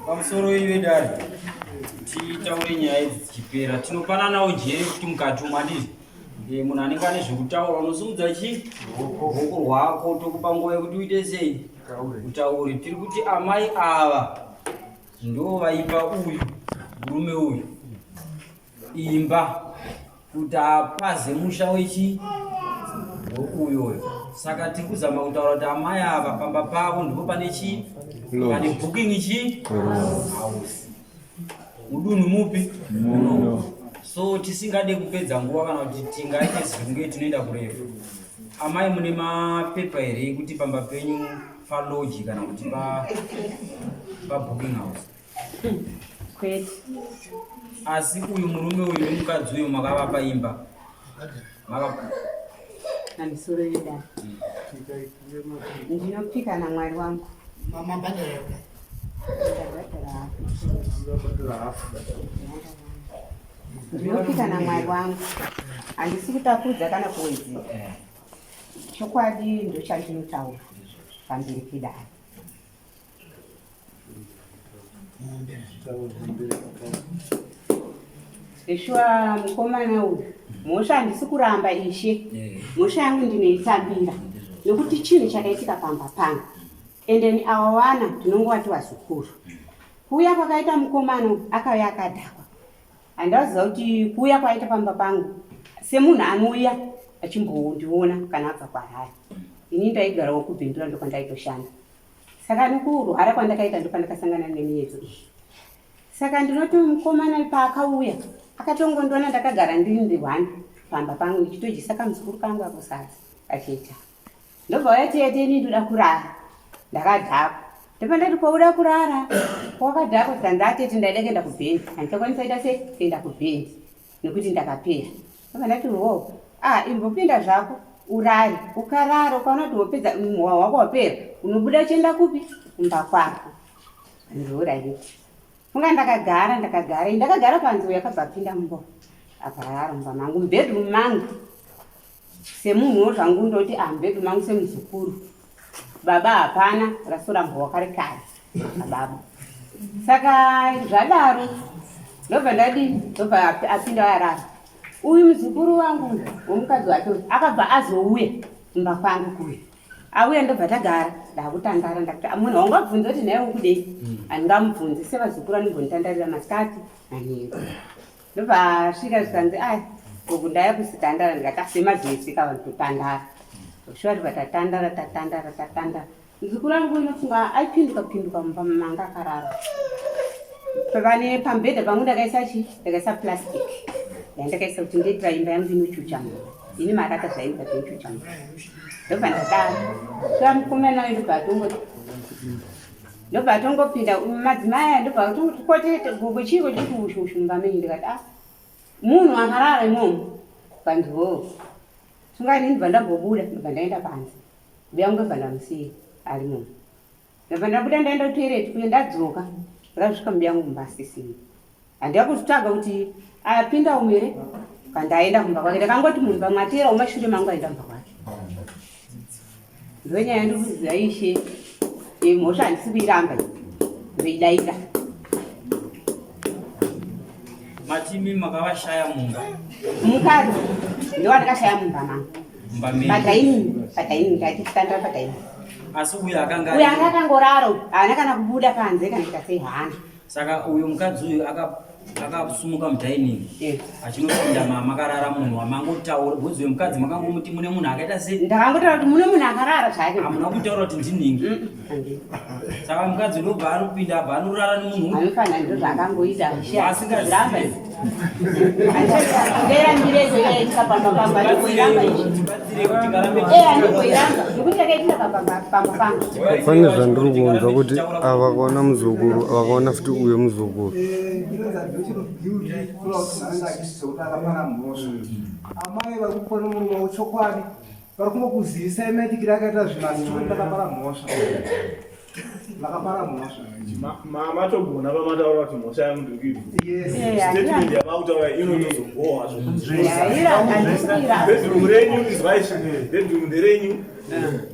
Pamusoro ive dare, titaure nyaya idzi dzichipera. Tinopananawo njere kuti mukati umu handiti eh, munhu anenge ane zvekutaura unosimudza chi ruoko rwako tokupa nguva yekuti uite sei utaure. Tiri kuti amai ava ndo vaipa uyu murume uyu imba kuti apaze musha wechi weuyoyo saka tiri kuzama kutaura kuti amai ava pamba pavo ndipo pane chii pane booking chii house mudunhu mupi muno so tisingade kupedza nguva kana kuti tingaite sekunge tinoenda kurefu amai mune mapepa here ekuti pamba penyu paloji kana kuti pabooking house Kwete. Asi uyu murume uyu nemukadzi uyu makavapa imba. Makapa. Pamusoro yedare. Ndinopika naMwari wangu. Mama badala. Ndabhadhara hafu. Ndinopika naMwari wangu. Handisi kutapudza kana kuwedzera. Eh. Chokwadi ndochandinotaura pamberi pedare. Zveshuwa mukomana uyu mhosva handisi kuramba ishe mhosva yangu ndinoitambira nekuti chinhu chakaitika pamba pangu ende ni awa wana ndinongovati vazukuru kuuya kwakaita mukomana uyu akauya akadhakwa handaziva kuti kuuya kwaita pamba pangu semunhu anouya achimbondiona kana abva kwarari ini ndaigarawo kubhindura ndokwandaitoshanda Saka nekurwara kwandakaita ndopandakasangana nemiyedzo iyi. Saka ndinoti mukomana paakauya akatongondiona ndakagara ndiri ndihwani pamba pangu ndichitodyisa kamuzukuru kangu ako sadza kachiita. Ndobva uya tete ini ndoda kurara ndakadhakwa. Ndopandati kwauda kurara kwakadhakwa zvikanzi atete ndaida kuenda kubhendi handichakwanisa ita sei kuenda kubhendi nekuti ndakapera. Ndobva ndati hoo ah imbopinda zvako urare ukarara ukaona kuti wopedza hwako hwapera unobuda uchienda kupi kumba kwako ndioraiti funga ndakagara ndakagara ndakagara panze uyo akabva apinda mumba akarara mumba mangu mubedroom mangu semunhuwo zvangu ndoti ah mubedroom mangu semuzukuru baba hapana rasorambwa kare kare ababa saka zvadaro ndobva ndadii ndobva apinda arara uyu muzukuru wangu womukadzi wacho akabva azouya kumba kwangu kuya auya ndobva tagara ndakutandara ndakuti ah, munhu wangabvunza kuti nhai ukudei hmm. handingamubvunzi sevazukuru anombonditandarira masikati manheru ndobva asvika zvikanzi ai gogo ndaya kusitandara ndikati asemazesika vanhu totandara shuwa ndobva tatandara tatandara tatandara Muzukuru wangu inofunga aipinduka pinduka mumba manga akarara. Pane pamubhedha pangu ndakaisa chi ndakaisa plastic. Yandakaisa kuti ndoitira imba yangu inochucha mvura. Ini marata zvaimba zvinochucha mvura. Ndobva ndadaro. Shuwa mukomana uyu ndobva atongoti ndobva atongopinda madzimai aya ndobva atongoti kote gogo chiiko chiri kuushuushu mumba menyu ndikati ah munhu akarara imomo panzi hoo sungai ini ndobva ndambobuda ndobva ndaenda panze Mbuya wangu ndobva ndamusiya ari mumba. Ndobva ndabuda ndaenda kutoilet kuye ndadzoka ndakasvika mbuya wangu mumba asisimo. Handina kuzvitsvaga kuti apinda umu here kandaenda kumba kwake ndakangoti munhu pamwatera umashure mangu aenda kumba kwake. Ndonyaya ndikuziva ishe mhosva handisi kuiramba ndoidaira. Matimi makavashaya mumba. Mukadzi ndowandakashaya mumba mangu. Padining, padining, taititandira padining. Asi uyu akanga uyu anga akangorara haana kana kubuda panze kana kuita sei haana. Saka uyu mukadzi uyu akasumuka mudining achinopinda makarara munhu wamangotaura because uyu mukadzi makangomuti mune munhu akaita sei? Ndakangotaura kuti mune munhu akarara zvake. Hamuna kutaura kuti ndinhingi. Saka mukadzi ndobva anopinda abva anorara nemunhu. Anofanira ndozvaakangoita. Asingazive. Pane zvandiri kunzwa kuti ava vakaona muzukuru vakaona futi uyo muzukuru. Amai vari kupona murume wavo chokwadi vari kungokuzivisai maitikiro akaita zvinhu asi chokwadi vakapara mhosva vakapara mhosva matogona pamataura kuti mhosva yangu ndiri kuistatement yamakutaura inotozogohwa zvo bedroom renyu izwai bedroom nderenyu.